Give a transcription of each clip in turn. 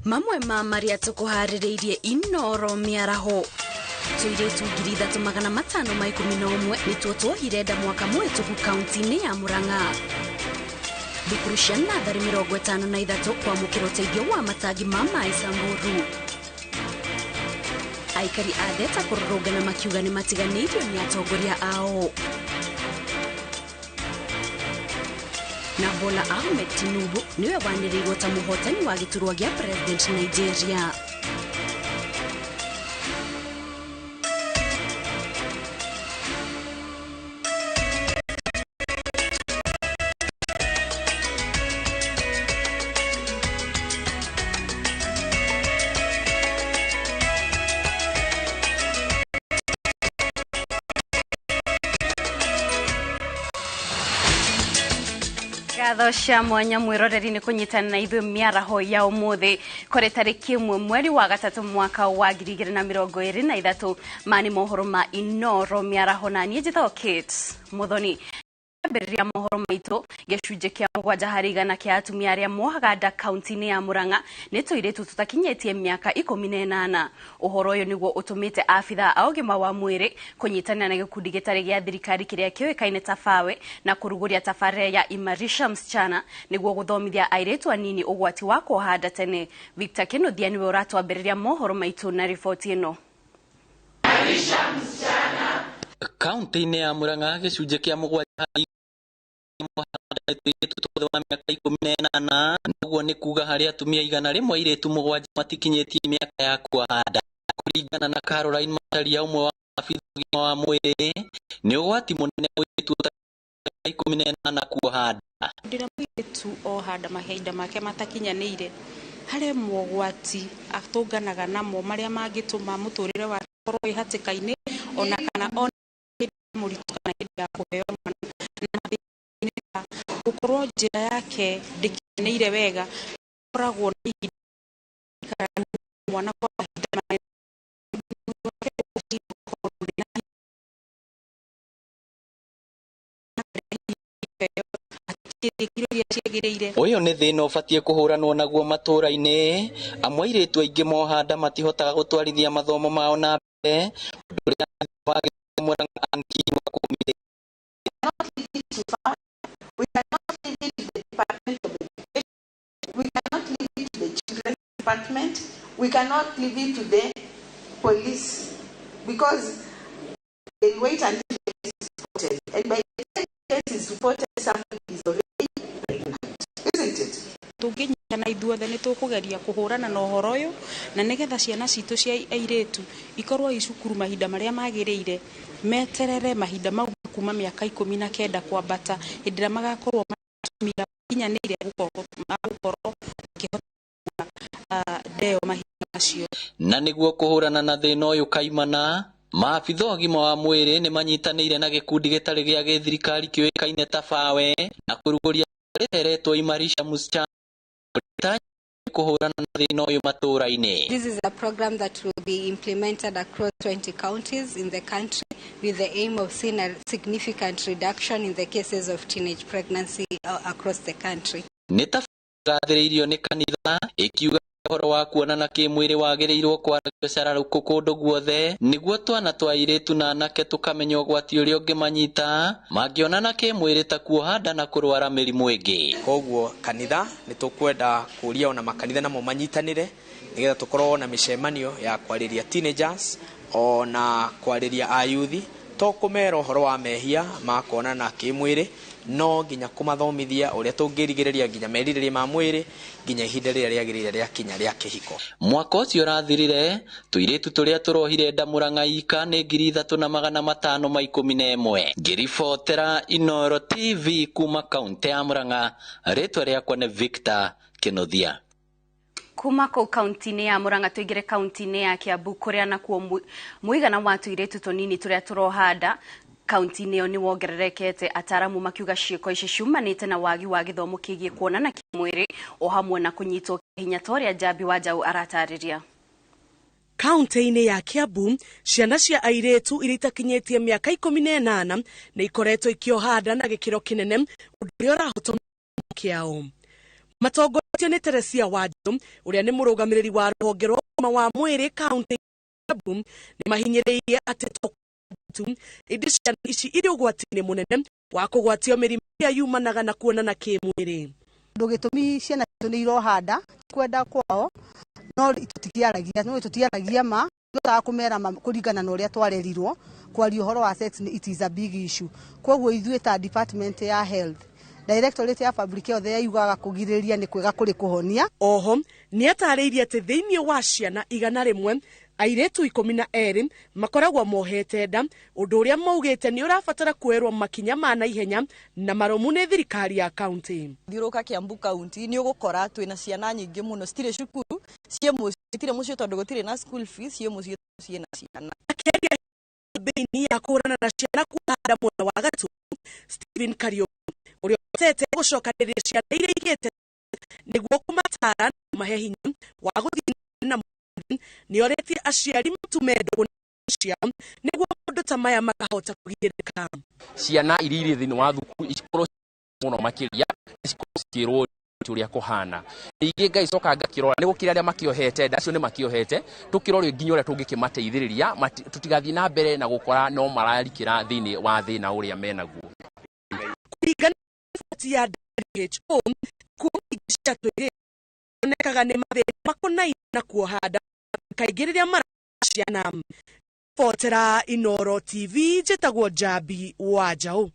Mamwe ma marĩa tũkũharĩrĩirie Inoro mĩaraho. Tũirĩtu 3511 nĩtuo tuohire nda mwaka mũhĩtũku kaunti-inĩ ya Murang'a. Thukuru cia natharĩ 53 kwamũkĩra ũteithio wa matangi ma maĩ Samburu. Aikari a Theta kũrũrũngana makiuga nĩ matiganĩirio nĩ atongoria ao. Na Bola Ahmed Tinubu niwe wanĩrĩirwo ta mũhotani wa gĩturwa gĩa President Nigeria. Ngatho cia mwanya mwĩroreri nĩ kũnyitana na ithuĩ mĩaraho ya ũmũthĩ kũrĩ tarĩki 1 mweri wa 3 mwaka wa 2023. Ma nĩ mohoro ma Inoro mĩaraho na niĩ njĩtagwo Kate Muthoni. Ambĩrĩria mohoro maitũ gĩcunjĩ kĩa 7 harĩ igana kĩa atumia arĩa mohaga nda kaunti-inĩ ya Murang'a nĩ tũirĩtu tũtakinyĩtie mĩaka 18. Ũhoro ũyũ nĩguo ũtũmĩte abithaa a ũgima wa mwĩrĩ kũnyitanĩra na gĩkundi gĩtarĩ gĩa thirikari kĩrĩa kĩũĩkaine ta FAWE na kũrugũria tabarĩra ya Imarisha Msichana nĩguo gũthomithia airĩtu anini ũgwati wa kuoha nda tene. Victor Kinuthia nĩwe ũratwambĩrĩria mohoro maitũ na riboti ĩno. Kaunti-inĩ ya Murang'a gĩcunjĩ kĩa 7 harĩ tũirĩtu twa wa mĩaka 18, ũguo nĩ kuga harĩ atumia 100 airĩtu 7 matikinyĩtie mĩaka ya kuoha nda. Kũringana na Caroline Macharia, ũmwe wa maabithaa ũgima wa mwĩrĩ, nĩ ũgwati mũnene mũirĩtu ũtakinyĩtie 18 kuoha nda. Ndĩra mũirĩtu oha nda mahinda make matakinyanĩire, harĩ mogwati atũnganaga namo marĩa mangĩtũma mũtũrĩre wake ũkorwo wĩ hatĩka-inĩ, ona kana ona hĩndĩ ya mũritũ kana hĩndĩ ya kũheo mwana. Na gũkorwo njĩra yake ndĩkinyanĩire wega, koragwo na ihinda mwana kwa mahinda manene. Ũyũ nĩ thĩna ũbatiĩ kũhũranwo naguo matũũra-inĩ, amu airĩtu aingĩ moha nda matihotaga gũtwarithia mathomo mao na mbere, ũndũ ũrĩa wagĩrĩire Murang'a Ann Kinyua kũũmĩrĩria. We cannot leave it to the Department of Education. We cannot leave it to the Children's Department. We cannot leave it to the police, because they'll wait until the case is reported. And by the time the case is reported, somebody is already pregnant, isn't it? Tũngĩnyitana ithuothe nĩ tũkũgeria kũhũrana na ũhoro ũyũ, na nĩgetha ciana citũ cia airĩtu ikorwo i cukuru mahinda marĩa magĩrĩire, meterere mahinda mau kuma mĩaka 19 kwambata, hĩndĩ ĩrĩa magakorwo atumia makinyanĩire gũkorwo makĩhota ndeo mahinda macio. Na nĩguo kũhũrana na thĩna ũyũ kaimana, maabithaa ũgima wa mwĩrĩ nĩ manyitanĩire na gĩkundi gĩtarĩ gĩa gĩthirikari kĩũĩkaine ta FAWE na kũrugũria rĩretwo Imarisha Msichana kũhũrana na thĩna ũyũ matũũra-inĩ. This is a program that will be implemented across 20 counties in the country with the aim of seeing a significant reduction in the cases of teenage pregnancy across the country. Nĩ ta gathĩrĩirio nĩ kanitha ĩkiuga ũhoro wa kuonana kĩmwĩrĩ wagĩrĩirwo kwaragio cararũkũ kũndũ guothe nĩguo twana twa airĩtu na anake tũkamenya ũgwati ũrĩa ũngĩmanyita mangĩonana kĩmwĩrĩ ta kuoha nda na kũrwara mĩrimũ ĩngĩ. Koguo kanitha nĩ tũkwenda kũria ona makanitha namo manyitanĩre nĩgetha tũkorwo na mĩcemanio ya kwarĩria teenagers ona kwarĩria ayuthi, to kũmera ũhoro wa mehia ma kuonana kĩmwĩrĩ, no nginya kũmathomithia ũrĩa tũngĩrigĩrĩria nginya merirĩria ma mwĩrĩ nginya ihinda rĩrĩa rĩagĩrĩire rĩakinya rĩa kĩhiko. Mwaka ũcio ũrathirire tũirĩtu tũrĩa tũrohire nda Murang'a ika nĩ 3511. Ngĩribotera Inoro TV kuma kaunti ya Murang'a, rĩtwa rĩakwa nĩ Victor Kinuthia. Kuma kũu kaunti-inĩ ya Murang'a tũingĩre kaunti-inĩ ya Kiambu kũrĩa nakuo mũigana wa tũirĩtu tũnini tũrĩa tũroha nda kaunti-inĩ ĩyo nĩ wongererekete, ataaramu makiuga ciĩko ici ciumanĩte na wagi wa gĩthomo kĩgiĩ kuonana kĩmwĩrĩ o hamwe na kũnyitwo hinya ta ũrĩa Njambi wa Njaũ aratarĩria. Kaunti-inĩ ya Kiambu, ciana cia airĩtu iria itakinyĩtie mĩaka 18 nĩ ikoretwo ikĩoha nda na gĩkĩro kĩnene, ũndũ ũrĩa ũrahotomia kĩao. Matongoria Akĩhotia nĩ Teresia Wanjiru ũrĩa nĩ mũrũgamĩrĩri wa rũhonge rwa ũgima wa mwĩrĩ kaunti Kiambu, nĩ mahinyĩrĩirie atĩ to tu ĩndĩ ciana ici irĩ ũgwati-inĩ mũnene wa kũgwatio mĩrimũ ĩrĩa yumanaga na kuonana kĩmwĩrĩ. Ũndũ gĩtũmi ciana citũ nĩ irohanda kwenda kwao, no tũtikiaragia, no tũtiaragia ma tũhotaga kũmera ma kũringana na ũrĩa twarerirwo. Kwaria ũhoro wa sex it is a big issue. Koguo ithuĩ ta department ya health, directorate ya public health, yugaga kũgirĩrĩria nĩ kwega kũrĩ kũhonia. Oho nĩ atarĩirie atĩ thĩinĩ wa ciana 100, airĩtu 12 makoragwo mohete nda, ũndũ ũrĩa maugĩte nĩ ũrabatara kuoerwo makinya ma naihenya na marũmu nĩ thirikari ya kaunti. Thiũrũka Kiambu County, nĩ ũgũkora twĩna ciana nyingĩ mũno citirĩ cukuru, ciĩ mũciĩ, citirĩ mũciĩ tondũ gũtirĩ na school fees, ciĩ mũciĩ, ciĩna ciana. Akĩaria kambĩini ya kũhũrana na ciana kuoha mwena wa Gatundu, Stephen Kariuki ũrĩa ũhotete gũcokanĩrĩria ciana iria igĩte nĩguo kũmatara na kũmahe hinya wa gũthiĩ na nĩ orĩtie aciari matume ndũgũ na ciao nĩguo maũndũ ta maya makahota kũgirĩrĩka. Ciana iria irĩ thĩinĩ wa thukuru ikorwo mũno makĩria cikorwo cikĩrwo ũrĩa kũhana. Ningĩ ngaicoka ngakĩrora nĩ gũkĩrĩ arĩa makĩohete nda, acio nĩ makĩohete, tũkĩrore nginya ũrĩa tũngĩkĩmateithĩrĩria tũtigathiĩ na mbere na gũkora no mararikĩra thĩinĩ wa thĩna ũrĩa menaguo. Kũringana na riboti ya WHO, ikuũ nyingĩ cia tũirĩtu cionekaga nĩ mathĩna makonainie na kuoha nda, kaingĩ rĩrĩa mara ciana. Ribotera Inoro TV, njĩtagwo Njambi wa Njaũ.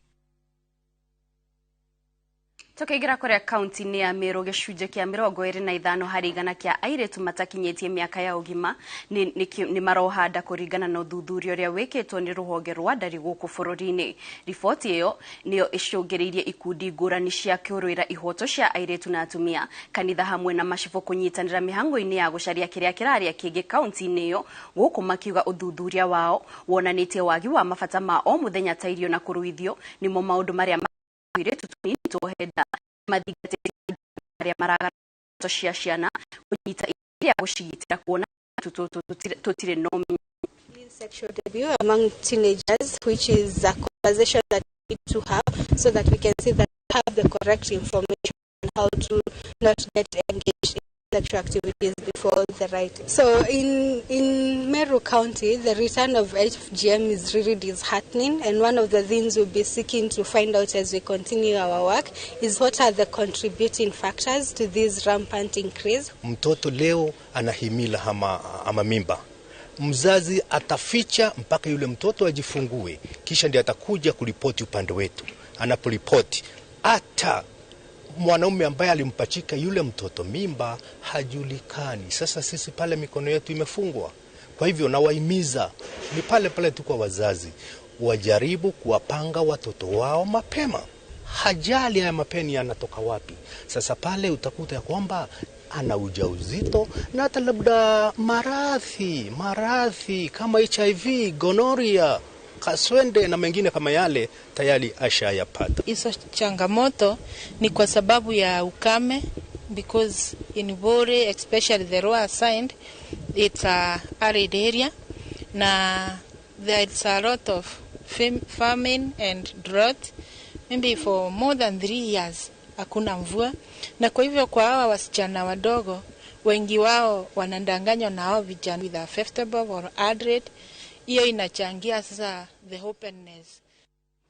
Tukiingira kuria kaunti-inĩ ya Meru, gĩcunjĩ kĩa 25 harĩ igana kĩa airĩtu matakinyĩtie mĩaka ya ũgima nĩ maroha nda, kũringana na ũthuthuria ũrĩa wĩkĩtwo nĩ rũhonge rwa ndari gũkũ bũrũri-inĩ. Riboti ĩyo nĩyo ĩcũngĩrĩirie ikundi ngũrani cia kũrũĩra ihoto cia airĩtu na atumia, kanitha hamwe na macibũ kũnyitanĩra mĩhango-inĩ ya gũcaria kĩrĩa kĩrarĩa kĩngĩ kaunti-inĩ ĩyo, gũkũ makiuga ũthuthuria wao wonanĩtie wagi wa mabata ma o mũthenya ta irio na kũruithio nĩmo maũndũ marĩa tũirĩtu tũnini tuohe nda. Mathingatĩte arĩa maragara cia ciana kũnyita rĩa gũcigitĩra, kuona tũtũ tũtirĩ na ũmenyo. Sexual debut among teenagers, which is a conversation that we need to have so that we can see that we have the correct information on how to not get engaged in sexual activities before the right. So in Meru County, the return of FGM is really disheartening, and one of the things we'll be seeking to find out as we continue our work is what are the contributing factors to this rampant increase. Mtoto leo ana himila ama mimba, mzazi ataficha mpaka yule mtoto ajifungue, kisha ndiye atakuja kuripoti upande wetu. Anaporipoti, hata mwanaume ambaye alimpachika yule mtoto mimba hajulikani. Sasa sisi pale mikono yetu imefungwa. Kwa hivyo nawahimiza ni pale pale tu kwa wazazi wajaribu kuwapanga watoto wao mapema, hajali haya mapeni yanatoka wapi. Sasa pale utakuta ya kwamba ana ujauzito na hata labda maradhi kama HIV, gonoria, kaswende na mengine kama yale tayari ashayapata. Hizo changamoto ni kwa sababu ya ukame, because in Bore, especially the lower side, it's a arid area, na there is a lot of famine and drought. Maybe for more than 3 years hakuna mvua, na kwa hivyo kwa hawa wasichana wadogo, wengi wao wanadanganywa na hao vijana with a 50 bob or 100. Hiyo inachangia sasa the openness.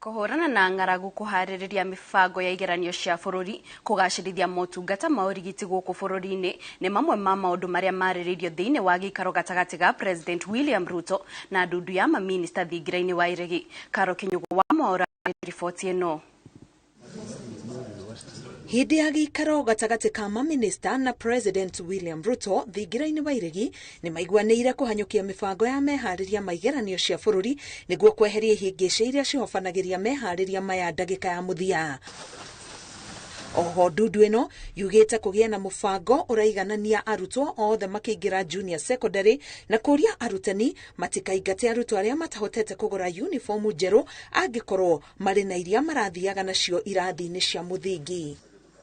Kũhũrana na ng'aragu, kũharĩrĩria mĩbango ya igeranio cia bũrũri, kũgacĩrithia motungata ma ũrigiti gũkũ bũrũri-inĩ nĩ mamwe ma maũndũ marĩa marĩrĩirio thĩinĩ wa gĩikaro gatagatĩ ga President William Ruto na ndundu ya maminista thingira-inĩ wa Iregi. Karo Kinyugo wa Mwaura, riboti ĩno. Hĩndĩ ya gĩikaro gatagatĩ ka maminista na President William Ruto thingira-inĩ wa Iregi, nĩ maiguanĩire kũhanyũkia mĩbango ya meharĩria ma igeranio cia bũrũri nĩguo kweheria ihĩngĩca iria cihobanagĩria meharĩria maya ndagĩka ya mũthia. Oho ndundu ĩno yugĩte kũgĩe na mũbango ũraiganania arutwo othe makĩingĩra junior secondary, na kũria arutani matikaingate arutwo arĩa matahotete kũgũra uniform njerũ angĩkorwo marĩ na iria marathiaga nacio irathi-inĩ cia mũthingi.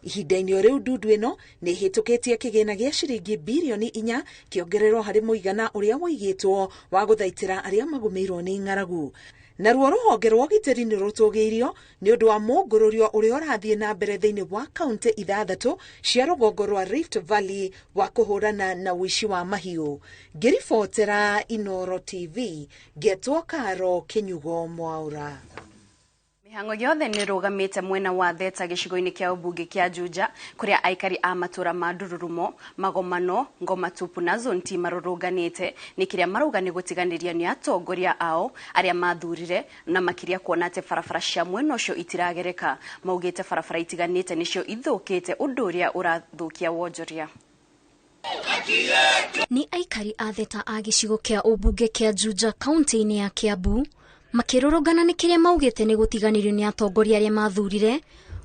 Ihinda-inĩ o rĩu, ndundu ĩno nĩ ĩhĩtũkĩtie kĩgĩna gĩa ciringi birioni 4 kĩongererwo harĩ mũigana ũrĩa woigĩtwo wa gũthaitĩra arĩa magũmĩirwo nĩ ng'aragu. Naruo rũhonge rwa ũgitĩri nĩ rũtũgĩirio nĩ ũndũ wa mũngũrũrio ũrĩa ũrathiĩ na mbere thĩinĩ wa kaunti ithathatũ cia rũgongo rwa Rift Valley wa kũhũrana na ũici wa mahiũ. Ngĩribotera Inooro TV, ngetwo Karo Kĩnyugo Mwaũra. Mĩhang'o yothe nĩ ĩrũgamĩte mwena wa Theta gĩcigo-inĩ kĩa ũmbunge kĩa Juja kũrĩa aikari a matũra ma Ndururumo, Magomano, Ngoma Tupu na Zone T marũrũnganĩte nĩ kĩrĩa marauga nĩ gũtiganĩria nĩ atongoria ao arĩa mathurire na makĩria kuona atĩ barabara cia mwena ũcio itiragereka. Maugĩte barabara itiganĩte nĩcio ithũkĩte ũndũ ũrĩa ũrathũkia wonjoria. Nĩ aikari a Theta a gĩcigo kĩa ũmbunge kĩa Juja kaunti-inĩ ya Kiambu makĩrũrũngana nĩ kĩrĩa maugĩte nĩ gũtiganĩrio nĩ atongoria arĩa mathurire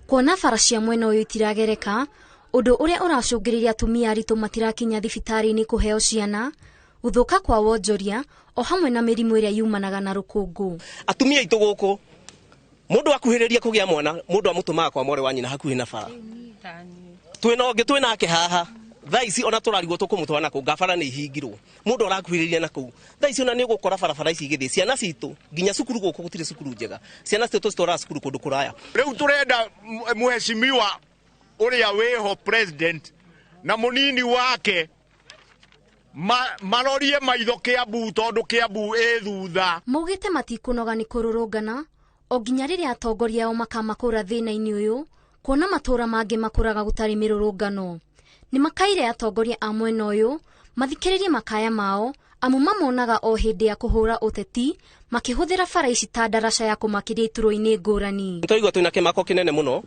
kuona bara cia mwena ũyũ itiragereka ũndũ ũrĩa ũracũngĩrĩria atumia aritũ matirakinya thibitarĩ-inĩ kũheo ciana, gũthũka kwa wonjoria o hamwe na mĩrimũ ĩrĩa yumanaga na rũkũngũ. Atumia aitũ gũkũ mũndũ akuhĩrĩria kũgĩa mwana mũndũ amũtũmaga kwa mwarĩ wa nyina hakuhĩ na bara. Twĩna ũngĩ twĩnake haha thaa ici ona tũrarigwo tũkũmũtwara nakũu ngabara nĩ ihingirwo mũndũ arakuhĩrĩria nakũu thaa ici ona nĩ ũgũkora barabara ici igĩthiĩ ciana citũ nginya cukuru gũkũ gũtirĩ cukuru njega ciana citũ tũcitwaraga cukuru kũndũ kũraya. Rĩu tũrenda mheshimiwa ũrĩa wĩho president na mũnini wake marorie maitho Kiambu tondũ Kiambu ĩ thutha. Maugĩte matikũnoga nĩ kũrũrũngana o nginya rĩrĩa atongoria ao makamakũra thĩna-inĩ ũyũ kuona matũra mangĩ makũraga gũtarĩ mĩrũrũngano. Nĩ makaire atongoria a mwena ũyũ mathikĩrĩrie makaya mao amu mamonaga o hĩndĩ ya kũhũra ũteti makĩhũthĩra bara ici ta ndaraca ya kũmakĩria iturwa-inĩ ngũrani. Nĩtwaigua twĩna kĩmako kĩnene mũno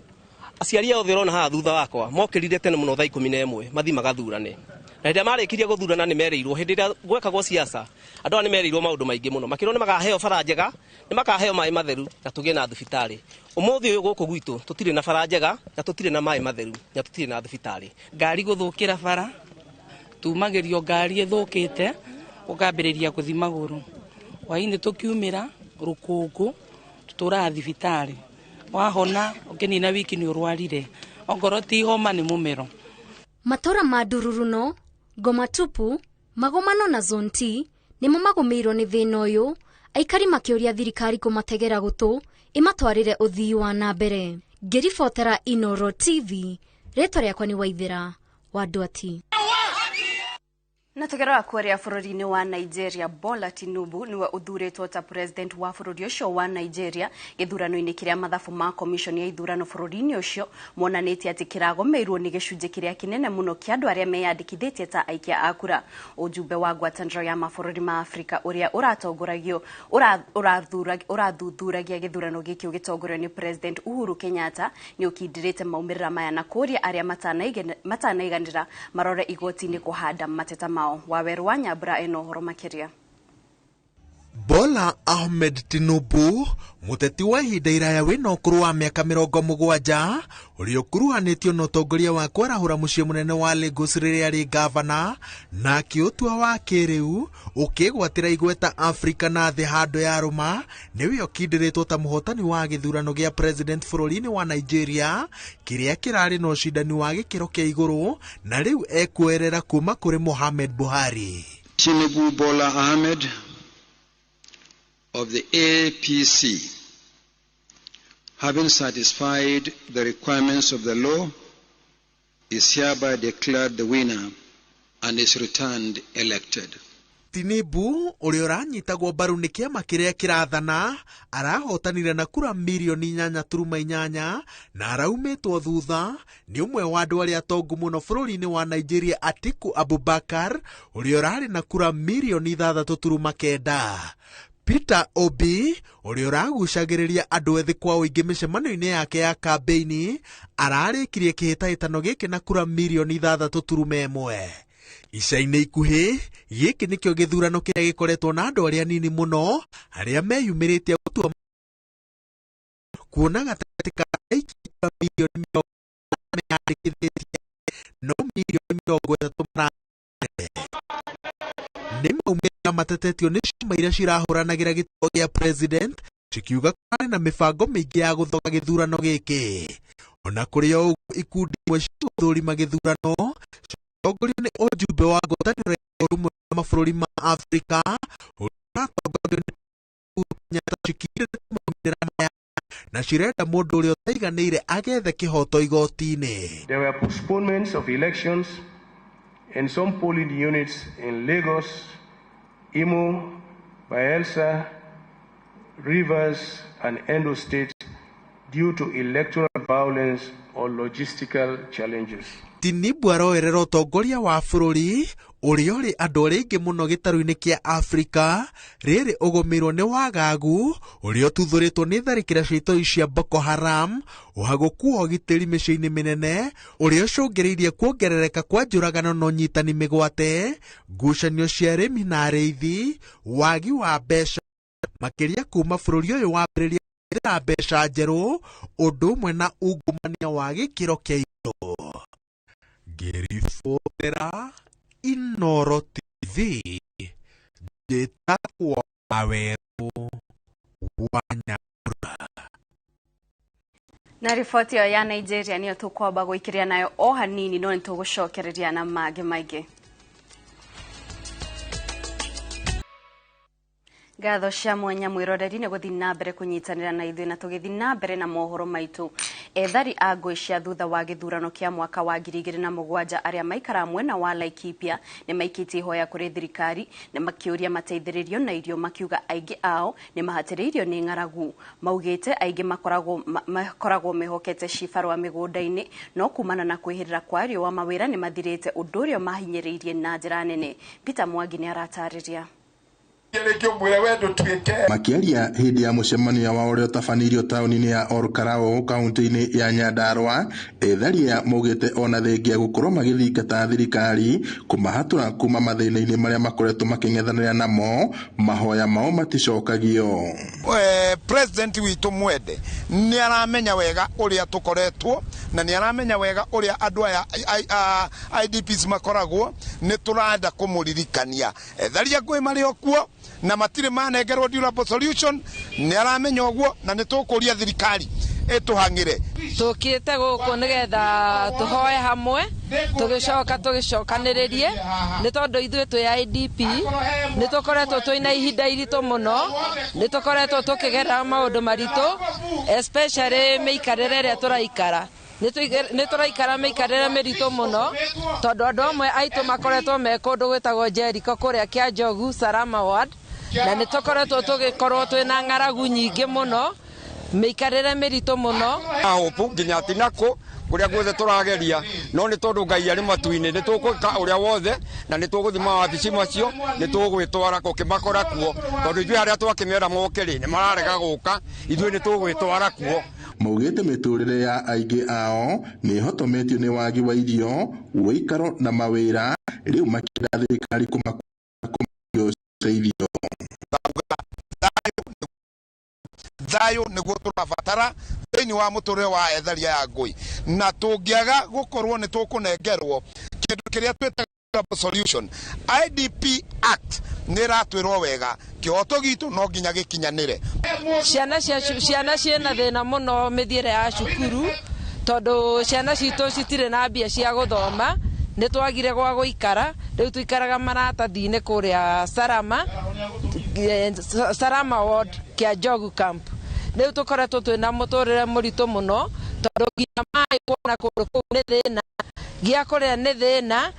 aciari othe ũrona haha thutha wakwa mokĩrire tene mũno thaa 11 mathiĩ magathurane na hĩndĩ ĩrĩa marĩkirie gũthurana nĩ merĩirwo hĩndĩ ĩrĩa gwekagwo siasa andũ aya nĩ merĩirwo maũndũ maingĩ mũno makĩrwo nĩ makaheo bara njega nĩ makaheo maĩ matheru na tũgĩe na thibitarĩ. Ũmũthĩ ũyũ gũkũ gwitũ tũtirĩ na bara njega na tũtirĩ na maĩ matheru na tũtirĩ na thibitarĩ. Ngari gũthũkĩra bara tumagĩrio ngari ĩthũkĩte ũkambĩrĩria gũthiĩ magũrũ hwainĩ tũkiumĩra rũkũngũ tũtũraga thibitarĩ wahona ũkĩnina wiki nĩ ũrwarire ongorwo ti homa nĩ mũmero. Matũra ma Ndururuno, Ngoma Tupu, Magomano na Zone T nĩmo magũmĩirwo nĩ thĩna ũyũ aikari makĩũria thirikari kũmategera gũtũ ĩmatwarĩre ũthii wa na mbere. Ngĩribotera Inooro TV, rĩtwa rĩakwa nĩ Waithĩra wa Ndwati. Na tukirora kuria bũrũri-inĩ wa Nigeria, Bola Tinubu niwe ũthurĩtwo ta president wa bũrũri ũcio wa Nigeria gĩthurano-inĩ kĩrĩa mathabu ma commission ya ithurano bũrũri-inĩ ũcio monanĩtie atĩ kĩragomeirwo nĩ gĩcunjĩ kĩrĩa kĩnene mũno kĩa andũ arĩa meyandĩkithĩtie ta aikia a kura. Ũjumbe wa ngwatanĩro ya mabũrũri ma Afrika ũrĩa ũratongoragio ũrathuthuragia gĩthurano gĩkĩ ũgĩtongorio nĩ President Uhuru Kenyatta nĩ ũkindĩrĩte maumĩrĩra maya na kũria arĩa matanaiganĩra marore igoti-inĩ kũhanda mateta mao. Waweru wa Nyambura eno ũhoro makĩria. Bola Ahmed Tinubu mũteti wa ihinda iraya wĩna ũkũrũ wa mĩaka 70 ũrĩa ũkuruhanĩtio na ũtongoria wa kwarahũra mũciĩ mũnene wa Lagos rĩrĩa arĩ gavana na akĩũtua wa kĩrĩu ũkĩgwatĩra igweta Afrika na thĩ handũ ya rũma nĩwe ũkindĩrĩtwo ta mũhotani wa gĩthurano gĩa president bũrũri-inĩ wa Nigeria kĩrĩa kĩrarĩ na ũcindani wa gĩkĩro kĩa igũrũ na rĩu ekuoerera kuma kũrĩ Mohamed Buhari. Tinubu Bola Ahmed of the APC, having satisfied the requirements of the law, is hereby declared the winner and is returned elected. Tinubu ũrĩa ũranyitagwo mbaru nĩ kĩama kĩrĩa kĩrathana arahotanire na kura mirioni 8.8 na araumĩtwo thutha nĩ ũmwe wa andũ arĩa atongu mũno bũrũri-inĩ wa Nigeria Atiku Abubakar ũrĩa ũrarĩ na kura mirioni 6.9. Peter Obi ũrĩa ũragucagĩrĩria andũ ethĩ kwa ũingĩ mĩcemanio-inĩ yake ya kambĩini ararĩkirie kĩhĩtahĩtano gĩkĩ na kura mirioni 6.1. Ica-inĩ ikuhĩ gĩkĩ nĩkĩo gĩthurano kĩrĩa gĩkoretwo na andũ arĩa anini mũno arĩa meyumĩrĩtie gũtua kuona gatagatĩ ka aikia mirioni 40 meyandĩkithĩtie no mirioni 30 mara nĩ maumĩrĩra matetetio nĩ ciama iria cirahũranagĩra gĩtĩ gĩa president cikiuga kwarĩ na mĩbango mĩingĩ ya gũthoga gĩthurano gĩkĩ. Ona kũrĩ o ũguo ikundi imwe cia gũthũrima gĩthurano citongorio nĩ ũjumbe wa ngwatanĩro ya ũrũmwe wa mabũrũri ma Afrika ũrĩa ũratongorio nĩ Uhuru Kenyatta cikindĩrĩte maumĩrĩra maya na cirenda mũndũ ũrĩa ũtaiganĩire agethe kĩhoto igoti-inĩ. There were postponements of elections in some polling units in Lagos, Imo, Bayelsa, Rivers, and Edo State due to electoral violence or logistical challenges. Tinubu aroerera ũtongoria wa bũrũri ũrĩa ũrĩ andũ arĩa aingĩ mũno gĩtarũ-inĩ kĩa Afrika rĩrĩ ũgũmĩirwo nĩ wagagu ũrĩa ũtuthũrĩtwo nĩ tharĩkĩra cia itoi cia Boko Haram, ũhagũku wa ũgitĩri mĩciĩ-inĩ mĩnene ũrĩa ũcũngĩrĩirie kuongerereka kwa njũragano na ũnyitani mĩgwate, ngucanio cia arĩmi na arĩithi, wagi wa mbeca makĩria kuma bũrũri ũyũ wambĩrĩria kũhũthĩra mbeca njerũ, ũndũ ũmwe na ungumania wa gĩkĩro kĩa igũrũ. Ngĩribotera Inooro TV, njĩtagwo Wawerũ wa Nyambura. Na riboti ĩyo ya Nigeria nĩyo tũkwamba gũikĩria nayo o hanini, no nĩtũgũcokereria na mangĩ maingĩ. Ngatho cia mwanya mwĩroreri nĩ gũthiĩ na mbere kũnyitanĩra na ithuĩ na tũgĩthiĩ na mbere na mohoro maitũ. Ethari a ngũĩ cia thutha wa gĩthurano kĩa mwaka wa 2007 arĩa maikaraga mwena wa Laikipia nĩ maikĩtie ihoya kũrĩ thirikari na makĩũria mateithĩrĩrio na irio, makiuga aingĩ ao nĩ mahatĩrĩirio nĩ ng'aragu. Maugĩte aingĩ makoragwo mehokete cibarũa mĩgũnda-inĩ, no kumana na kwĩhĩrĩra kwa riũa mawĩra nĩ mathirĩte, ũndũ ũrĩa mahinyĩrĩirie na njĩra nene. Peter Mwangi nĩ aratarĩria. Makiaria hĩndĩ ya mũcemanio wa ũrĩa ũtabanĩirio taũni-inĩ ya Olkalou kaunti-inĩ ya Nyandarua, etharia maugĩte ona thengia gũkorwo magĩthingata thirikari kũmahatũra kuma mathĩna-inĩ marĩa makoretwo makĩng'ethanĩra namo, mahoya mao maticokagio. President witũ mwende nĩ aramenya wega ũrĩa tũkoretwo na nĩ aramenya wega ũrĩa andũ aya IDPs makoragwo, nĩ tũrenda kũmũririkania etharia ngũĩ marĩ o kuo na matirĩ manengerwo durable solution, nĩ aramenya ũguo na nĩ tũkũria thirikari ĩtũhang'ĩre. Tũkĩte gũkũ nĩgetha tũhoe hamwe, tũgĩcoka tũgĩcokanĩrĩrie, nĩ tondũ ithuĩ twĩ IDP nĩ tũkoretwo twĩna ihinda iritũ mũno, nĩ tũkoretwo tũkĩgerera maũndũ maritũ, especially mĩikarĩre ĩrĩa tũraikara. Nĩ tũraikara mĩikarĩre mĩritũ mũno tondũ andũ amwe aitũ makoretwo me kũndũ gwĩtagwo Jericho kũrĩa Kĩanjogu Salama Ward, na nĩ tũkoretwo tũgĩkorwo twĩna ng'aragu nyingĩ mũno, mĩikarĩre mĩritũ mũno. Hope nginya tinako kũrĩa guothe tũrageria, no nĩ tondũ Ngai arĩ matu-inĩ nĩ tũgwĩka ũrĩa wothe na nĩ tũgũthiĩ mawabici macio, nĩ tũgwĩtwara gũkĩmakora kuo, tondũ ithuĩ harĩa twakĩmera moke rĩ nĩ mararega gũka, ithuĩ nĩ tũgwĩtwara kuo. Maugĩte mĩtũrĩre ya aingĩ ao nĩ ĩhotometio nĩ wagi wa irio, ũikaro na mawĩra, rĩu makĩenda thirikari kũmakuĩra ũteithio. Thayũ nĩguo tũrabatara thĩinĩ wa mũtũrĩre wa etharia ya ngũi, na tũngĩaga gũkorwo nĩ tũkũnengerwo kĩndũ kĩrĩa twĩtaga solution. IDP Act nĩ ĩratwĩrwo wega kĩhoto gitũ no nginya gĩkinyanĩre. Ciana ciĩna thĩna mũno mĩthiĩre ya cukuru tondũ ciana citũ citirĩ na mbia cia gũthoma, nĩ twagire gwa gũikara, rĩu tũikaraga maratathi-inĩ kũrĩa Salama Ward Kĩanjogu Camp. Rĩu tũkoretwo twĩna mũtũrĩre mũritũ mũno tondũ nginya maĩ kuona kũndũ kũu nĩ thĩna, gĩa kũrĩa nĩ thĩna,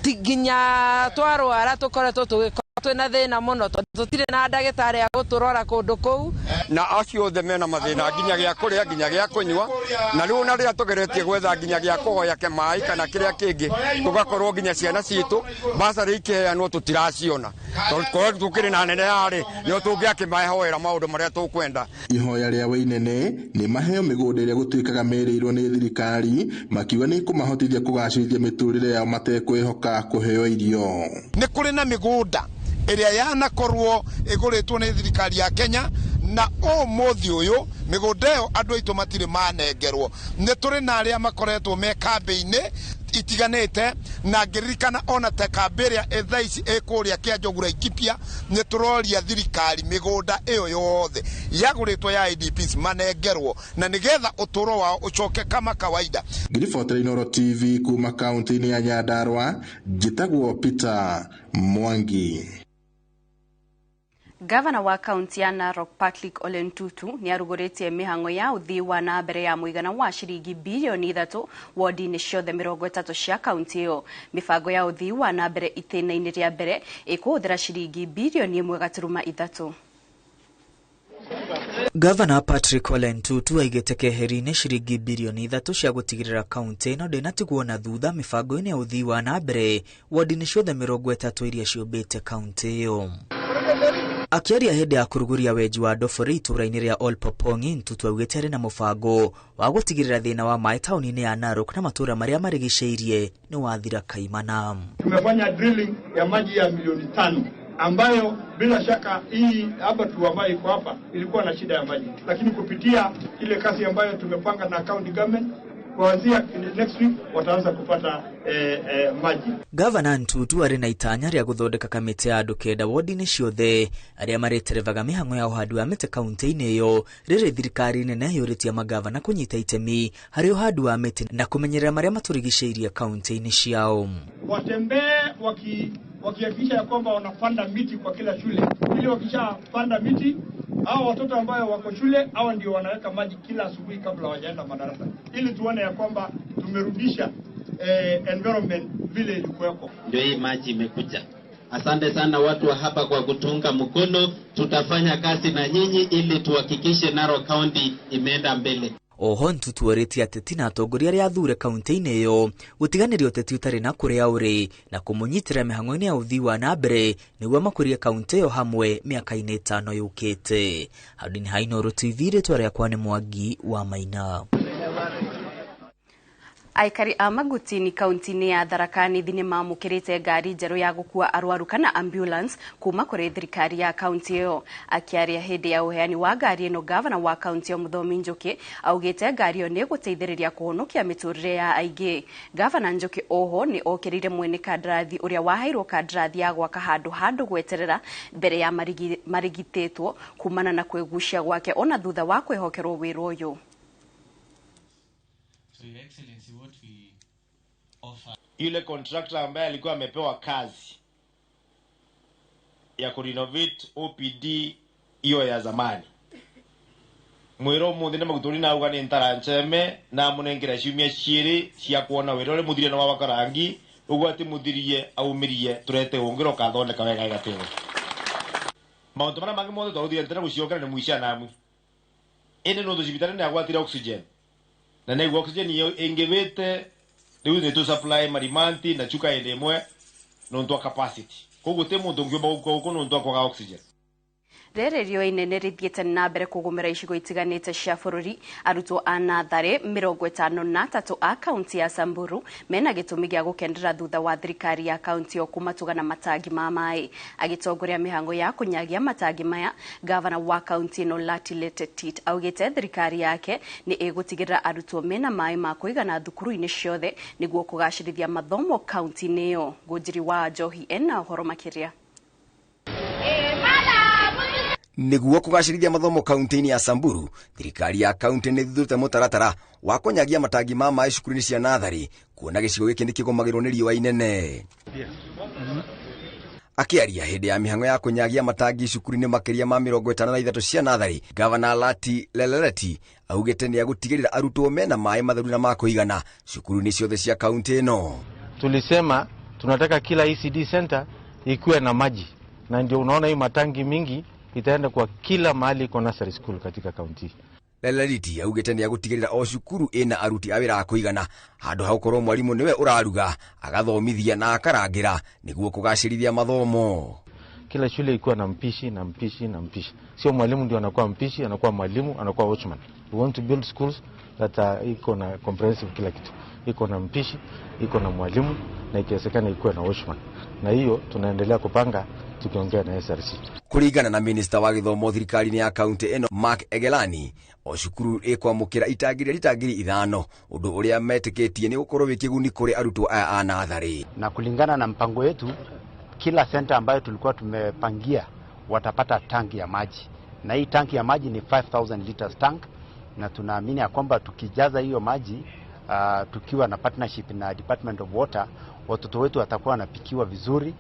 nginya twarwara tũkoretwo tũgĩkorwo twĩna thĩna mũno tondũ tũtirĩ na ndagĩtarĩ a gũtũrora kũndũ kũu. Na acio othe mena mathĩna nginya gĩa kũrĩa nginya gĩa kũnyua, na rĩu ona rĩrĩa tũgeretie gwetha nginya gĩa kũhoya ke maĩ kana kĩrĩa kĩngĩ, tũgakorwo nginya ciana citũ basarĩ ikĩheanwo tũtiraciona, tondũ korwo tũkĩrĩ na nene yarĩ nĩo tũngĩakĩmahoera maũndũ marĩa tũkwenda. Ihoya rĩa Wainene nĩ maheo mĩgũnda ĩrĩa gũtuĩkaga merĩirwo nĩ thirikari, makiuga nĩ ĩkũmahotithia kũgacĩrithia mĩtũrĩre yao matekwĩhoka kũheo irio. Nĩ kũrĩ na mĩgũnda ĩrĩa yanakorwo ĩgũrĩtwo nĩ thirikari ya Kenya, na ũmũthĩ ũyũ mĩgũnda ĩyo andũ aitũ matirĩ manengerwo. Nĩ tũrĩ na arĩa makoretwo me kambĩ-inĩ itiganĩte, na ngĩririkana ona ta kambĩ ĩrĩa thaa ici ĩ kũrĩa Kĩanjogu Laikipia, nĩ tũroria thirikari mĩgũnda ĩyo yothe yagũrĩtwo ya IDPs manengerwo, na nĩgetha ũtũũro wao ũcoke kama kawaida. Ngĩribotera Inooro TV kuma kaunti-inĩ ya Nyandarua, njĩtagwo Peter Mwangi. Gavana wa kaunti ya Narok Patrick Ole Ntutu nĩ arugũrĩtie mĩhang'o ya ũthii wa na mbere ya mũigana wa ciringi bilioni 3 wodi-inĩ ciothe 30 cia kaunti ĩyo. Mĩbango ya ũthii wa na mbere itĩna-inĩ rĩa mbere ĩkũhũthĩra ciringi bilioni 1.3. Gavana Patrick Ole Ntutu aigĩte keheri-inĩ ciringi bilioni 3 cia gũtigĩrĩra kaunti ĩno ndĩnatigwo na thutha mĩbango-inĩ ya ũthii wa na mbere wodi-inĩ ciothe 30 iria ciũmbĩte kaunti ĩyo. Akĩaria hĩndĩ ya kũrugũria wenji wa ndobori itũũra-inĩ rĩa Olpopongi, Ntutu augĩte arĩ na mũbango wa gũtigĩrĩra thĩna wa maĩ taũni-inĩ ya Narok na matũũra marĩa marigicĩirie nĩ wathira kaimana. Tumefanya drilling ya maji ya milioni 5 ambayo bila shaka hii hapa tu ambayo iko hapa ilikuwa na shida ya maji, lakini kupitia ile kasi ambayo tumepanga na county government kuanzia next week wataanza kupata maji. Gavana Ntutu arĩ na itanya rĩa gũthondeka kamĩtĩ ya andũ 9 wodi-inĩ ciothe arĩa marĩterebaga mĩhang'o ya ũhandi wa mĩtĩ kaunti-inĩ ĩyo, rĩrĩ thirikari nene yũrĩtie magavana kũnyita itemi harĩ ũhandi wa mĩtĩ na kũmenyerera marĩa matũrigicĩirie kaunti-inĩ ciao. Watembee wakihakikisha ya kwamba wanapanda miti kwa kila shule, ili wakishapanda miti hao watoto ambao wako shule hao ndio wanaweka maji kila asubuhi kabla hawajaenda madarasa, ili tuone ya kwamba tumerudisha environment vile ilikuweko. Ndio hii maji imekuja. Asante sana watu wa hapa kwa kutunga mkono. Tutafanya kazi na nyinyi ili tuhakikishe Narok County imeenda mbele. Oho Ntutu orĩtie ateti na atongoria arĩa athure kaunti-inĩ ĩyo gũtiganĩria ũteti ũtarĩ na kũrĩa ũrĩ na kũmũnyitĩrĩra mĩhang'o-inĩ ya ũthii wa na mbere nĩguo makũrie kaunti ĩyo hamwe mĩaka-inĩ 5 yũkĩte. Handũ-inĩ ha Inooro TV, rĩtwa rĩakwa nĩ Mwangi wa Maina. Aikari a Magutini kaunti-inĩ ya Tharaka Nithi nĩ mamũkĩrĩte ngari njerũ ya gũkua arwaru kana ambulance kuma kũrĩ thirikari ya kaunti ĩyo. Akĩaria hĩndĩ ya ũheani wa ngari ĩno, gavana wa kaunti ĩyo Mũthomi Njuki augĩte ngari ĩyo nĩ ĩgũteithĩrĩria kũhonokia mĩtũrĩre ya aingĩ. Gavana Njuki oho nĩ okĩrĩire mwene kandarathi ũrĩa waheirwo kandarathi ya gwaka handũ gweterera mbere ya marigitĩtwo kumana na kwĩgucia gwake ona thutha wa kwĩhokerwo wĩra ũyũ. Yule contractor ambaye alikuwa amepewa kazi ya kurenovate OPD hiyo ya zamani, mwiro muthi na maguturi na uga ni ntara ncheme na munengera ciumia ciiri cia kuona wira uria muthirie na wawakarangi uguo ati muthirie aumirie turete ungiro kathondeka wega igatĩrwo maundu maria mangi mothe twaruthire ntena guciokera ni mwica namwe indi nundu cibitari ni agwatire oxygen na niguo oxygen iyo ingibite riu ni tu supply marimanti na chuka indi imwe nundu wa capacity koguo ti mundu ungiumba gukua guku nundu wa kwaga oxygen. Rĩrĩ riũa inene rĩthiĩte na mbere kũgũmĩra icigo itiganĩte cia bũrũri. Arutwo a natharĩ 53 a kaunti ya Samburu mena gĩtũmi gĩa gũkenera thutha wa thirikari ya kaunti ĩyo kũmatũga na matangi ma maĩ. Agĩtongoria mĩhango ya kũnyagia matangi maya, gavana wa kaunti ĩno Lati Letetit augĩte thirikari yake nĩ ĩgũtigĩrĩra arutwo mena maĩ ma kũigana thukuru-inĩ ciothe nĩguo kũgacĩrithia mathomo kaunti-inĩ ĩyo. Ngũnjiri wa Njohi ena ũhoro makĩria. Niguo kugacirithia mathomo kaunti-inĩ ya Samburu, thirikari ya kaunti nĩ thuthurĩte mũtaratara wa kũnyagia matangi ma maĩ cukuru-inĩ cia natharĩ kuona gĩcigo gĩkĩ nĩkĩgũmagĩrwo nĩ riũa inene. Akĩaria hĩndĩ ya mĩhang'o ya kũnyagia matangi cukuru-inĩ makĩria ma 53 cia natharĩ, Gavana Lati Leleleti augĩte nĩ agũtigĩrĩra arutwo mena maĩ matheru na ma kũigana cukuru-inĩ ciothe cia kaunti ĩno. Tulisema tunataka kila ECD center ikuwe na maji, na ndio unaona hii matangi mingi itaenda kwa kila mahali kwa nursery school katika kaunti. Leleriti augĩte nĩ agũtigĩrĩra o cukuru ĩna aruti a wĩra a kũigana handũ ha gũkorwo mwarimũ nĩwe ũraruga agathomithia na akarangĩra nĩguo kũgacĩrithia mathomo. Kila shule ikuwa na mpishi na mpishi na mpishi, sio mwalimu ndio anakuwa mpishi, anakuwa mwalimu, anakuwa watchman. We want to build schools that are iko na comprehensive kila kitu, iko na mpishi, iko na mwalimu na ikiwezekana ikuwe na watchman, na hiyo tunaendelea kupanga tukiongea na SRC. Kuringana na minister wa githomo thirikari-inĩ ya kaunti ĩno Mark Egelani, o cukuru ĩkwamũkĩra itangi rĩa rita 5,000 ũndũ ũrĩa metĩkĩtie nĩ gũkorwo wĩ kĩguni kũrĩ arutwo aya a natharĩ. Na kulingana na mpango wetu, kila center ambayo tulikuwa tumepangia watapata tanki ya maji, na hii tanki ya maji ni 5000 liters tank, na tunaamini ya kwamba tukijaza hiyo maji tukiwa na partnership na Department of Water, watoto wetu watakuwa wanapikiwa vizuri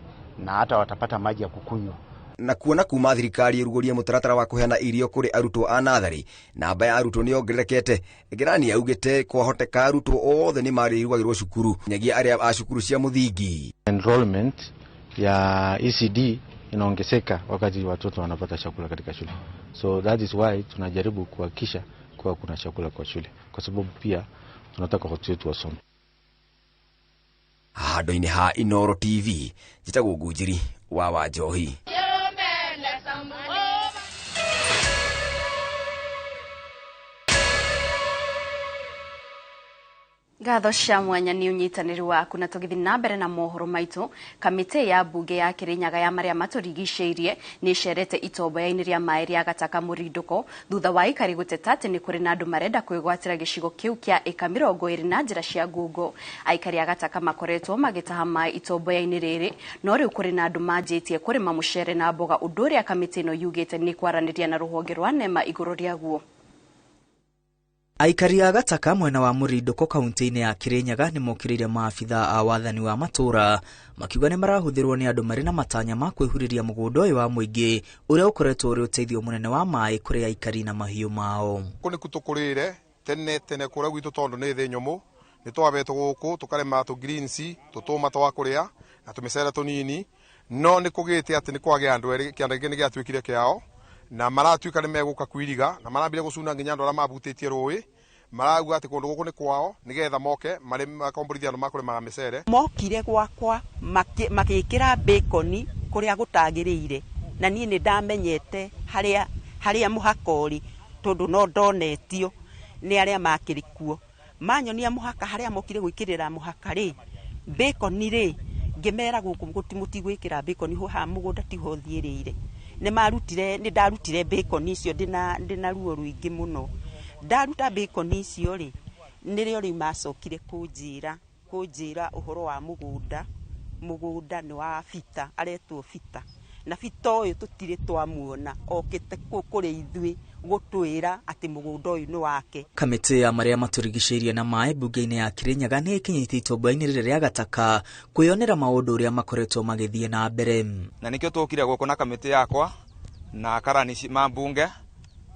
na hata watapata maji ya kukunywa. Na kuona kuma thirikari ĩrugũrie mũtaratara wa kũheana irio kũrĩ arutwo a natharĩ, namba ya arutwo nĩ yongererekete. Ngerani augĩte kwahoteka arutwo othe nĩ marĩrugagĩrwo cukuru nyagia arĩa a cukuru cia mũthingi. Enrollment ya ECD inaongezeka wakati watoto wanapata chakula katika shule, so that is why tunajaribu kuhakikisha kuwa kuna chakula kwa shule, kwa sababu pia tunataka watoto wetu wasome. Handũ-inĩ ha Inooro TV, njĩtagwo Ngũnjiri wa Wanjohi. Ngatho cia mwanya nĩ ũnyitanĩri waku na tũgĩthiĩ na mbere na mohoro maitũ. Kamĩtĩ ya mbunge ya Kĩrĩnyaga ya marĩa matũrigicĩirie nĩ ĩcerete itomboya-inĩ rĩa maĩ rĩa Gataka Mũrindũko thutha wa aikari gũteta atĩ nĩ kũrĩ na andũ marenda kwĩgwatĩra gĩcigo kĩu kĩa ĩka 20 na njĩra cia ngungo. Aikari a Gataka makoretwo magĩtaha maĩ itomboya-inĩ rĩrĩ, no rĩu kũrĩ na andũ manjĩtie kũrĩma mũcere na mboga, ũndũ ũrĩa kamĩtĩ ĩno yugĩte nĩ kwaranĩria na rũhonge rwa NEMA igũrũ rĩaguo. Aikari a Gataka mwena wa Mũrindũko kaunti-inĩ ya Kĩrĩnyaga nĩ mokĩrĩire maabitha a wathani wa matũũra makiuga nĩ marahũthĩrwo nĩ andũ marĩ na matanya ma kwĩhurĩria mũgũnda ũyũ wa mũingĩ ũrĩa ũkoretwo ũrĩ ũteithio mũnene wa maĩ kũrĩ aikari na mahiũ mao. Kũ nĩku tũkũrĩre tene tene kũrĩa gwitũ tondũ nĩ thĩ nyũmũ, nĩ twabetwo gũkũ tũkarĩma tũ greens, tũtũma twa kũrĩa na tũmĩcere tũnini, no nĩ kũgĩte atĩ nĩ kwagĩa andũ erĩ, kĩanda gĩkĩ nĩ gĩatuĩkire kĩao na maratuĩka nĩ megũka kwiriga na marambire gũcuna nginya andũ arĩa mabutĩtie rũĩ, marauga atĩ kũndũ gũkũ nĩ kwao nĩgetha moke makomborithia andũ makũrĩmaga mĩcere. Mokire gwakwa magĩkĩra bacon kũrĩa gũtagĩrĩire, na niĩ nĩ ndamenyete harĩa mũhaka ũrĩ tondũ no ndonetio nĩ arĩa makĩrĩ kuo. Manyonia mũhaka harĩa mokire gwĩkĩrĩra mũhaka rĩ, bacon rĩ, ngĩmera gũkũ mũtigwĩkĩra bacon haha mũgũnda tiho thiĩrĩire. Nĩ ndarutire bacon icio ndĩna ruo rũingĩ mũno. Ndaruta bacon icio rĩ, nĩrĩo rĩu macokire kũnjĩra ũhoro wa mũgũnda. Mũgũnda nĩ wa Bita, aretwo Bita, na Bita ũyũ tũtirĩ twamuona okĩte kũrĩ ithuĩ gũtwĩra atĩ mũgũnda ũyũ nĩ wake. Kamĩtĩ ya marĩa matũrigicĩirie na maĩ mbunge-inĩ ya Kĩrĩnyaga nĩ ĩkinyĩte itomboya-inĩ rĩrĩ rĩa Gataka kwĩyonera maũndũ ũrĩa makoretwo magĩthiĩ na mbere. Na nĩkĩo tũkire gũkũ na kamĩtĩ yakwa na karani ma mbunge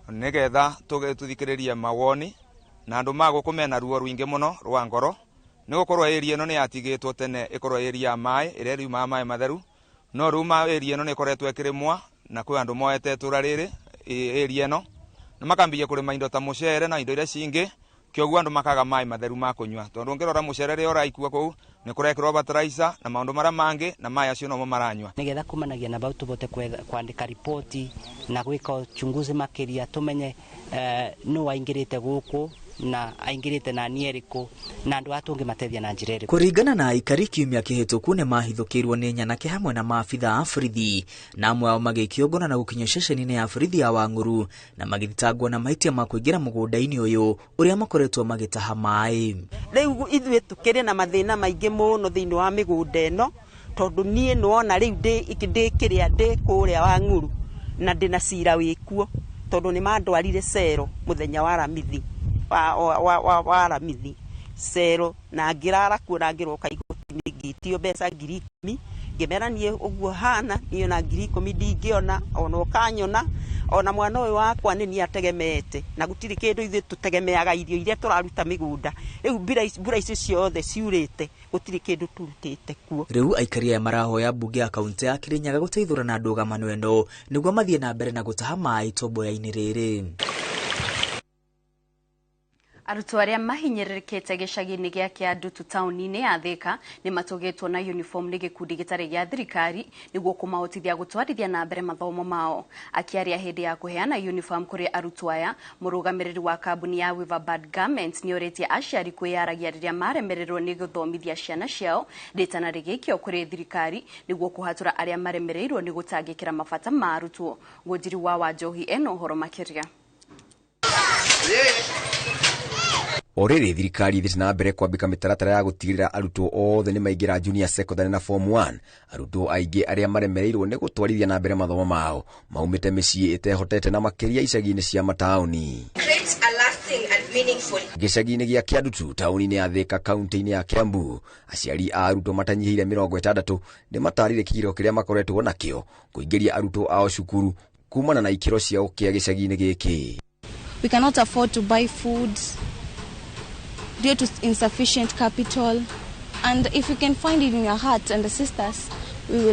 nĩgetha tũthikĩrĩrie mawoni na andũ ma gũkũ mena ruo rũingĩ mũno rwa ngoro, nĩ gũkorwo area ĩno nĩ yatigĩtwo tene ĩkorwo area ya maĩ ĩrĩa riumaga maĩ matheru, no rĩu area ĩno nĩ ĩkoretwo ĩkĩrĩmwa na kwĩ andũ moete itũra rĩrĩ area ĩno na makambia kũrĩma indo ta mũcere na indo iria cingĩ, kĩoguo andũ makaga maĩ matheru ma kũnyua, tondũ ũngĩrora mũcere rĩrĩa ũraikua kũu nĩ kũrekĩrwo fertilizer na maũndũ marĩa mangĩ na maĩ acio nomo maranyua. Nĩgetha kumanagia na bau tũbote kwandĩka ripoti na gwĩka uchunguzi makĩria tũmenye nũ waingĩrĩte gũkũ na aingĩrĩte na niĩ ĩrĩkũ na andũ aya tũngĩmateithia na njĩra ĩrĩkũ. Kũringana na aikari, kiumia kĩhĩtũku nĩ mahithũkĩirwo nĩ nyanake hamwe na maabitha a borithi, na amwe ao magĩikio ngono na gũkinyio ceceni-inĩ ya borithi ya Wang'ũrũ na magĩthitangwo na mahĩtia ma kũingĩra mũgũnda-inĩ ũyũ ũrĩa makoretwo magĩtaha maĩ. Rĩu ithuĩ tũkĩrĩ na mathĩna maingĩ mũno thĩinĩ wa mĩgũnda ĩno, tondũ niĩ nĩwona rĩu ndĩ kĩrĩa ndĩ kũrĩa Wang'ũrũ na ndĩna cira wĩkuo, tondũ nĩ mandwarire cero mũthenya wa Aramithi wa Aramithi cero, na ngĩrara kuo na ngĩroka igoti-inĩ ngĩtio mbeca 10,000, ngĩmera niĩ ũguo hana niĩ ona 10,000 ndingĩona, ona ũkanyona, ona mwana ũyũ wakwa nĩ niĩ ategemeete, na gũtirĩ kĩndũ ithuĩ tũtegemeaga irio iria tũraruta mĩgũnda. Rĩu mbura icio ciothe ciurĩte gũtirĩ kĩndũ tũrutĩte kuo. Rĩu aikari aya marahoya mbunge ya kaunti ya Kĩrĩnyaga gũteithũra na ndũgamano ĩno nĩguo mathiĩ na mbere na gũtaha maĩ itomboya-inĩ rĩrĩ. Arutwo arĩa mahinyĩrĩrĩkĩte gĩcagi-inĩ gĩa Kĩandutu taũni-inĩ ya Thĩka nĩ matũgĩtwo na uniform nĩ gĩkundi gĩtarĩ gĩa thirikari nĩguo kũmahotithia gũtwarithia na mbere mathomo mao. Akĩaria hĩndĩ ya kũheana uniform kũrĩ arutwo aya, mũrũgamĩrĩri wa kambuni ya Weaverbird Garments nĩ orĩtie aciari kwĩyaragia rĩrĩa maremererwo nĩ gũthomithia ciana ciao rĩtana rĩgĩikio kũrĩ thirikari nĩguo kũhatũra arĩa maremereirwo nĩ gũtangĩkĩra mabata ma arutwo. Ngũnjiri wa Wanjohi ena ũhoro makĩria. O rĩrĩ thirikari ĩthiĩte na mbere kwambĩka mĩtaratara ya gũtigĩrĩra arutwo othe nĩ maingĩra junior secondary na form 1, arutwo aingĩ arĩa maremereirwo nĩ gũtwarithia na mbere mathomo mao maumĩte mĩciĩ ĩtehotete na makĩria icagi-inĩ cia mataũni. Create a lasting and meaningful Gĩcagi-inĩ gĩa Kĩandutu taũni-inĩ ya Thika kaunti-inĩ ya Kiambu, aciari a arutwo matanyihĩire 60 nĩ matarire kĩgiro kĩrĩa makoretwo nakĩo kũingĩria arutwo ao cukuru kumana na ikĩro cia ũkĩa gĩcagi-inĩ gĩkĩ. We cannot afford to buy food due to insufficient capital. And if you can find it in your heart and assist us, we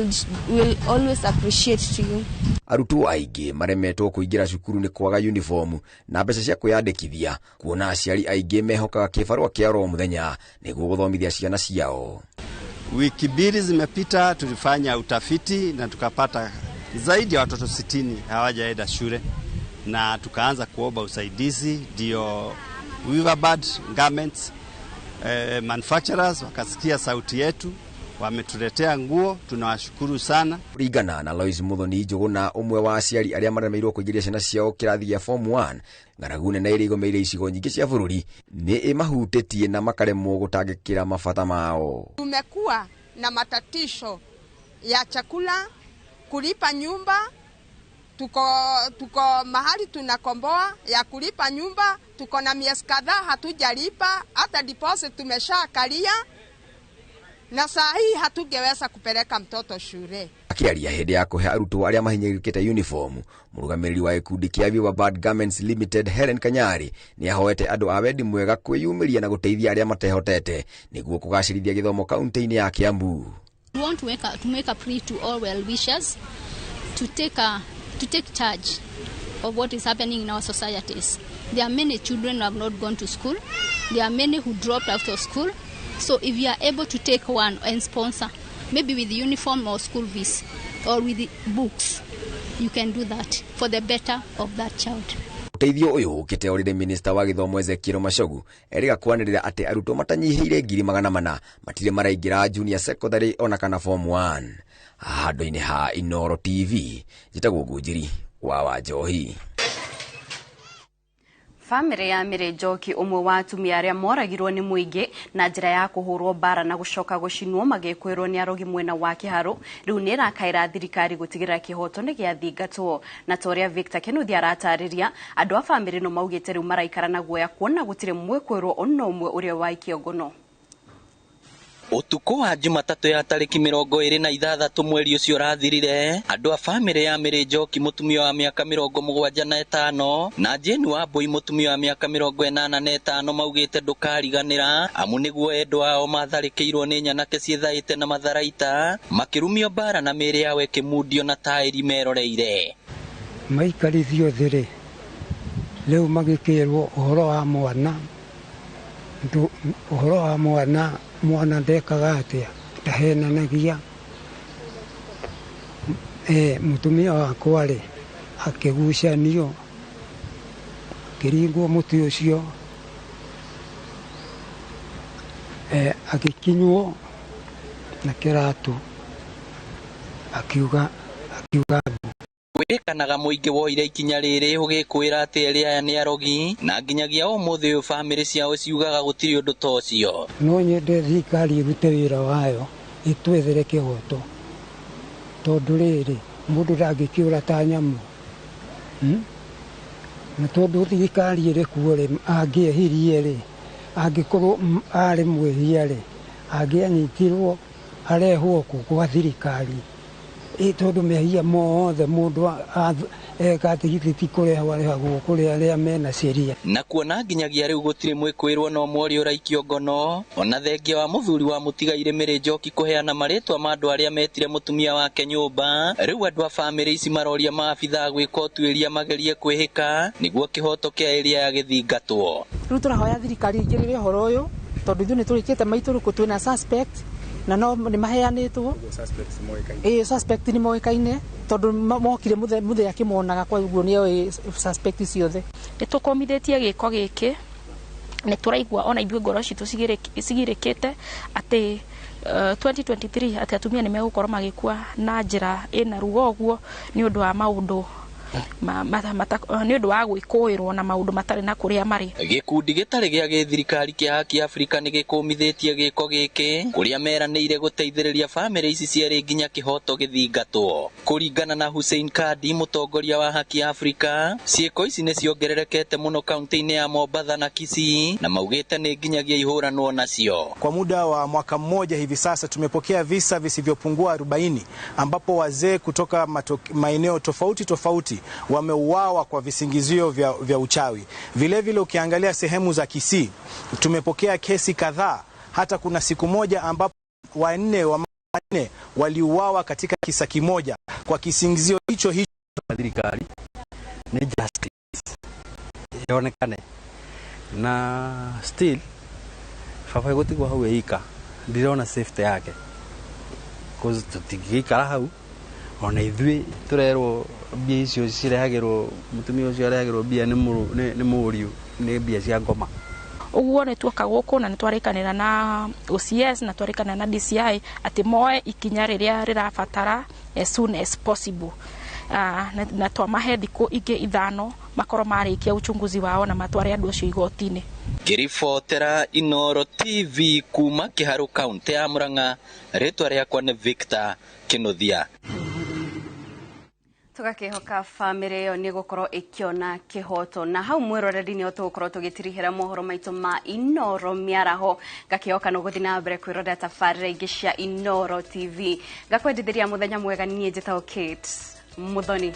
will always appreciate to you. Arutwo aingĩ maremetwo kũingĩra cukuru nĩ kwaga uniform na mbeca cia kwĩyandĩkithia, kuona aciari aingĩ mehokaga kĩbarũa kĩa oro mũthenya nĩguo gũthomithia ciana ciao. Wiki mbili zimepita, tulifanya utafiti na tukapata zaidi ya watoto 60 hawajaenda shule, na tukaanza kuomba usaidizi, ndio Weaverbird Garments manufacturers wakasikia sauti yetu, wametuletea nguo, tunawashukuru sana. Kũringana na Lois Muthoni Njuguna, ũmwe wa aciari arĩa maremeirwo kũingĩria ciana ciao kĩrathi gĩa form 1, ng'aragu nene ĩrĩa ĩgũmĩire icigo nyingĩ cia bũrũri nĩ ĩmahutĩtie na makaremwo gũtangĩkĩra mabata mao. Tumekuwa na matatizo ya chakula, kulipa nyumba, tuko mahali tunakomboa ya kulipa nyumba, tuko na miezi kadhaa hatujalipa, hata deposit tumeshakalia, na saa hii hatungeweza kupeleka mtoto shule. Akĩaria hĩndĩ ya kũhe arutwo arĩa mahinyĩrĩrĩkĩte uniform, mũrũgamĩrĩri wa gĩkundi kĩa Weaverbird Garments Limited Helen Kanyari nĩ ahoete andũ a wendi mwega kwĩyumĩria na gũteithia arĩa matehotete nĩguo kũgacĩrithia gĩthomo kaunti-inĩ ya Kiambu. We want to make a plea to all well-wishers to take charge of what is happening in our societies. There are many children who have not gone to school. There are many who dropped out of school. So if you are able to take one and sponsor, maybe with uniform or school fees or with the books, you can do that for the better of that child. Ũteithio ũyũ ũkĩte orĩrĩ minista wa gĩthomo Ezekiel Machogu erĩga kwanĩrĩra atĩ arutwo matanyihĩire 400,000 matirĩ maraingĩra junior secondary ona kana form 1. Handũ-inĩ ha Inooro TV, njĩtagwo Ngũnjiri wa Wanjohi. Famĩlĩ ya Mary Njoki, ũmwe wa atumia arĩa moragirwo nĩ mũingĩ na njĩra ya kũhũrwo mbara na gũcoka gũcinwo magĩkwĩrwo nĩ arogi mwena wa Kĩharũ, rĩu nĩ ĩrakaĩra thirikari gũtigĩrĩra kĩhoto nĩ gĩathingatwo. Na ta ũrĩa Victor Kinuthia aratarĩria, andũ a famĩlĩ no maugĩte rĩu maraikara na guoya kuona gũtirĩ mwĩkwĩrwo ona ũmwe ũrĩa waikio ngono. Ũtukũ wa Jumatatũ ya tarĩki 26 mweri ũcio ũrathirire, andũ a famĩlĩ ya Mary Njoki mũtumia wa mĩaka 75 na Jane Wambui mũtumia wa mĩaka 85 maugĩte ndũkariganĩra, amu nĩguo endwa ao matharĩkĩirwo nĩ nyanake ciĩthaĩte na matharaita, makĩrumio mbara na mĩĩrĩ yao ĩkĩmundio na taĩri meroreire. Maikarithio thĩ-rĩ, rĩu magĩkĩrwo ũhoro wa mwana, ũhoro wa mwana mwana ndekaga atĩa, ndahenanagia. Mũtumia wakwa rĩ akĩgucanio, akĩringwo mũtĩ ũcio, agĩkinywo na kĩratũ, akiuga Gwĩrĩkanaga mũingĩ woire ikinya rĩrĩ ũgĩkwĩra atĩ erĩ aya nĩ arogi, na nginyagia ũmũthĩ ũyũ famĩlĩ ciao ciugaga gũtirĩ ũndũ ta ũcio. No nyende thirikari ĩrute wĩra wayo ĩtwethere kĩhoto, tondũ rĩrĩ mũndũ ndangĩkĩũra ta nyamũ, na tondũ thirikari ĩrĩ kuo rĩ, angĩehirie rĩ, angĩkorwo arĩ mwĩhia rĩ, angĩanyitirwo arehwo kũ gwa thirikari, tondũ mehia mothe mũndũ eka atĩ ti kũrehwo arehagwo kũrĩ arĩa mena sheria. Na kuona nginyagia rĩu gũtirĩ mwĩkwĩrwo no ũmwe ũrĩa ũraikio ngono, ona thengia wa mũthuri wa mũtigairĩ Mary Njoki kũheana marĩtwa ma andũ arĩa metire mũtumia wake nyũmba, rĩu andũ a famĩlĩ ici maroria maabithaa gwĩka ũtuĩria magerie kwĩhĩka nĩguo kĩhoto kĩa ĩrĩa ya gĩthingatwo. Rĩu tũrahoya thirikari ĩingĩrĩre ũhoro ũyũ, tondũ ithuĩ nĩtũrĩkĩte maitũ rĩu twĩna suspect na no nĩ maheanĩtwo. Suspect nĩ moĩkaine tondũ mokire mũthenya akĩmonaga, kwa ũguo nĩ oĩ suspect ciothe. Nĩ tũkũmithĩtie gĩko gĩkĩ, nĩ tũraigua ona ithuĩ ngoro citũ cigirĩkĩte atĩ 2023 atĩ atumia nĩ megũkorwo magĩkua na njĩra ĩna ruo ũguo nĩ ũndũ wa maũndũ Nĩ ũndũ wa gwĩkũĩrwo na maũndũ matarĩ na kũrĩa marĩ. Gĩkundi gĩtarĩ gĩa gĩthirikari kĩa Haki Afrika nĩ gĩkũmithĩtie gĩko gĩkĩ kũrĩa meranĩire gũteithĩrĩria bamĩrĩ ici cierĩ nginya kĩhoto gĩthingatwo. Kũringana na Hussein Kadi, mũtongoria wa Haki Afrika, ciĩko ici nĩ ciongererekete mũno kaunti-inĩ ya Mombatha na Kisii na maugĩte nĩ nginyagia ihũranwo nacio. Kwa muda wa mwaka mmoja hivi sasa tumepokea visa visivyopungua 40 ambapo wazee kutoka maeneo tofauti tofauti wameuawa kwa visingizio vya uchawi. Vile vile ukiangalia sehemu za Kisii tumepokea kesi kadhaa, hata kuna siku moja ambapo wanne waliuawa katika kisa kimoja kwa kisingizio hicho hicho. Thirikari ni justice yonekane na still baba gutigwo hau ika ndirona safety yake cause tutingĩikara hau ona ithuĩ tũrerwo mbia icio cirehagĩrwo mũtumia ũcio arehagĩrwo mbia nĩ mũriũ nĩ mbia cia ngoma. Ũguo nĩ tuoka gũkũ na nĩ twarĩkanĩra na OCS na twarĩkanĩra na DCI atĩ moe ikinya rĩrĩa rĩrabatara as soon as possible. Na twamahe thikũ ingĩ 5 makorwo marĩkia uchunguzi wao na matware andũ acio igoti-inĩ. Ngĩribotera Inooro TV kuma Kĩharũ kaunti ya Murang'a, rĩtwa rĩakwa nĩ Victor Kĩnuthia. Tugakihoka bamĩrĩ ĩyo nĩ gũkorwo ĩkĩona kĩhoto. Na hau mwĩroreri nĩ tũgũkorwo tũgĩtirihĩra mohoro maitũ ma Inooro mĩaraho. Ngakĩhoka nĩ ũgũthiĩ na mbere kwĩrorera tabarĩra ingĩ cia Inooro TV. Ngakwendithĩria mũthenya mwega. Niĩ njĩtagwo Kate Muthoni.